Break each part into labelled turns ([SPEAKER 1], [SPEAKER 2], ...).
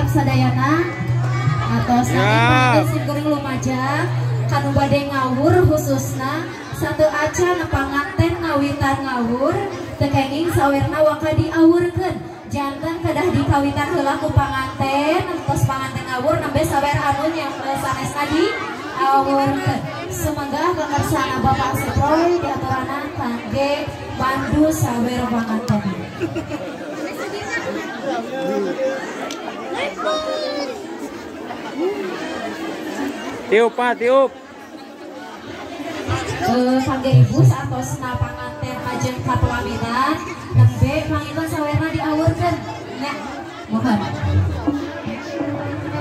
[SPEAKER 1] Siap sadayana atos nanging sim kuring lumajang kanu bade ngawur khususna satu acan panganten ngawitan ngawur teu kenging sawerna waka diawurkeun janten kedah dikawitan heula ku panganten tos panganten ngawur nembe sawer anu nya sanesna diawurkeun. Semoga kekersana Bapak Seproy diaturana kangge pandu sawer panganten.
[SPEAKER 2] Tiup Pak, tiup.
[SPEAKER 1] Kangge ibu saatosna panganten majeng ka pelaminan nembe panginten sawerna diawurkeun nya mohon.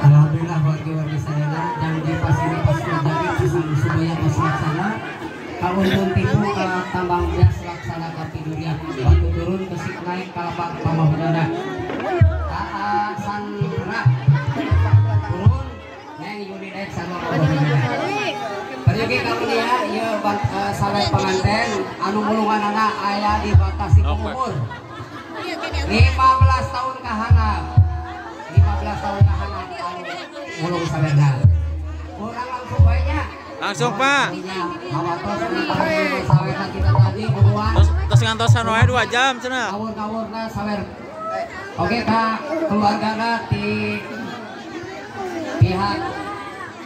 [SPEAKER 3] Alhamdulillah wargi-wargi sadayana janji pasina pasti jadi supaya tos laksana kauntun tipu ka tambang beas laksana ka pidurian waktu turun kesik naik kalapak pamahudana Aa Sandra turun neng Yuni naik sarua pamahudana. Peryogi karunia ieu sawer panganten anu mulunganana aya dibatasi ku umur 15 tahun ka handap 15 tahun ka handap anu mulung sawerna. Urang langsung bae nya.
[SPEAKER 2] Langsung Pak.
[SPEAKER 3] Sawerna kita tadi buruan.
[SPEAKER 2] Tos ngantosan wae 2 jam cenah.
[SPEAKER 3] Awur-awurna sawer. Oke Kak, keluargana di pihak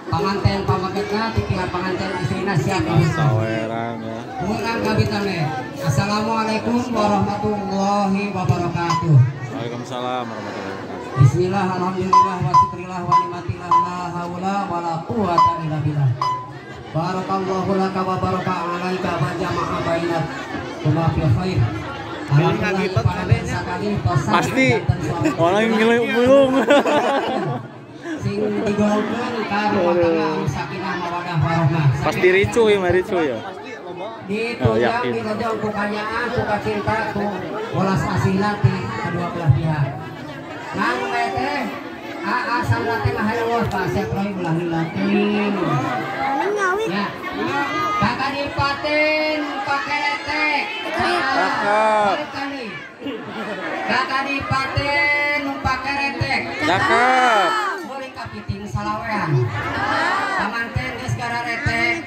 [SPEAKER 3] panganten pamaketna di pihak panganten istrina siap
[SPEAKER 2] saweran ya.
[SPEAKER 3] Urang kawitan we. Assalamualaikum warahmatullahi wabarakatuh.
[SPEAKER 2] Waalaikumsalam warahmatullahi wabarakatuh.
[SPEAKER 3] Bismillah, alhamdulillah, wa syukrillah, wa ni'matillah, la haula wa la quwata illa billah. Barakallahu laka wa baraka alaika wa jama'a bainakum fi khair.
[SPEAKER 2] Pasti orang yang ngelung.
[SPEAKER 3] Sing digolongkeun ka rumah tangga anu sakinah mawadah warahmah.
[SPEAKER 2] Pasti ricu ya, ricu ya.
[SPEAKER 3] Ditunjang dirojong ku kanyaah, ku kacinta, ku welas asihna ti kedua belah pihak. Ngan we teh aa Sandra teh mah hayoh Pak Seproy ulah leutik. Ya. Kakak dipaten pakerete.
[SPEAKER 2] Cakep.
[SPEAKER 3] Kakak dipaten pakerete.
[SPEAKER 2] Cakep.
[SPEAKER 3] Meuli kapiting salawean. Pamanten geus gararete.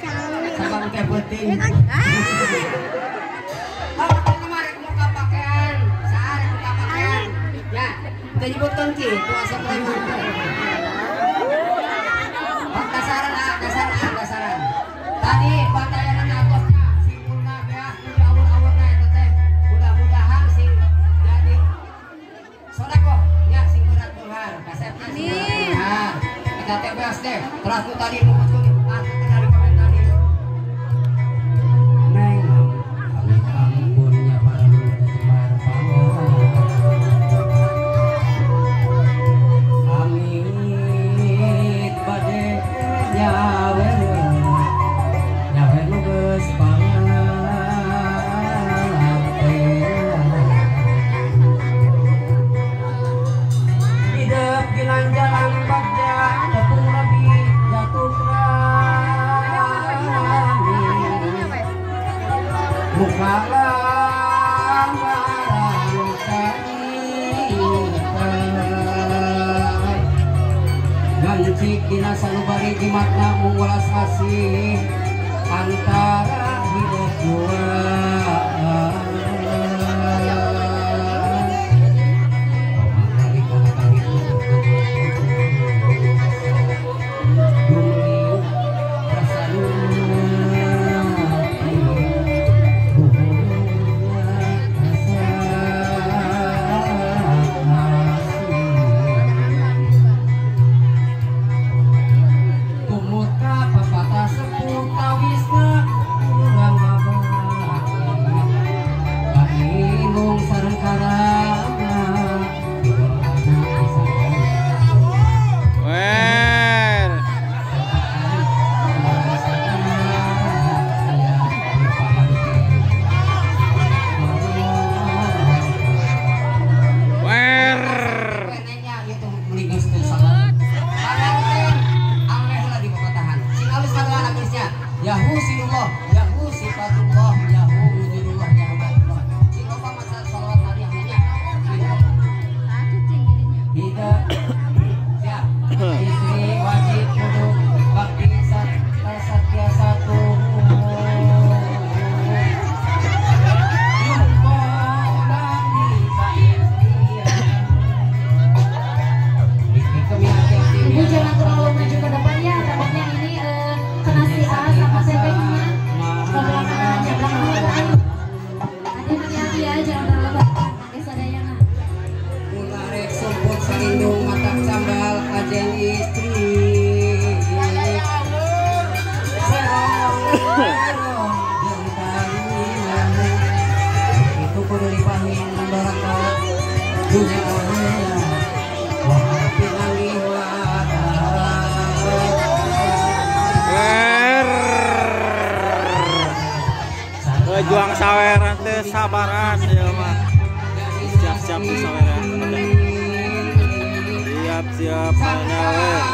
[SPEAKER 3] Sabab teh peuting. Pamanten kemarin muka pakaian, saha muka pakaian. Ya, teu nyebutkeun kitu asa teh. Dasaran dasaran dasaran. Tadi batayanan atosna simpulna beas nu awur-awurna eta teh. Mudah-mudahan sing jadi sodakoh ya sing berat beunghar. Kasepna sing berat beunghar. Eta teh beas teh teras nu tadi numutkeun ah tadi komen tadi. Neng kami ampunnya para jembar amit bade nyawer nyawer nu geus panganten hidep ginanjalan bagja tepung rabi jatuh rami muka lamaran gancik dina sanubari jimatna mung welas asih antara hidup dua. Sepuh tawisna urang mabah.
[SPEAKER 2] Berjuang saweran teh sabaran ya mah. Siap-siap di saweran. Siap-siap nyawer.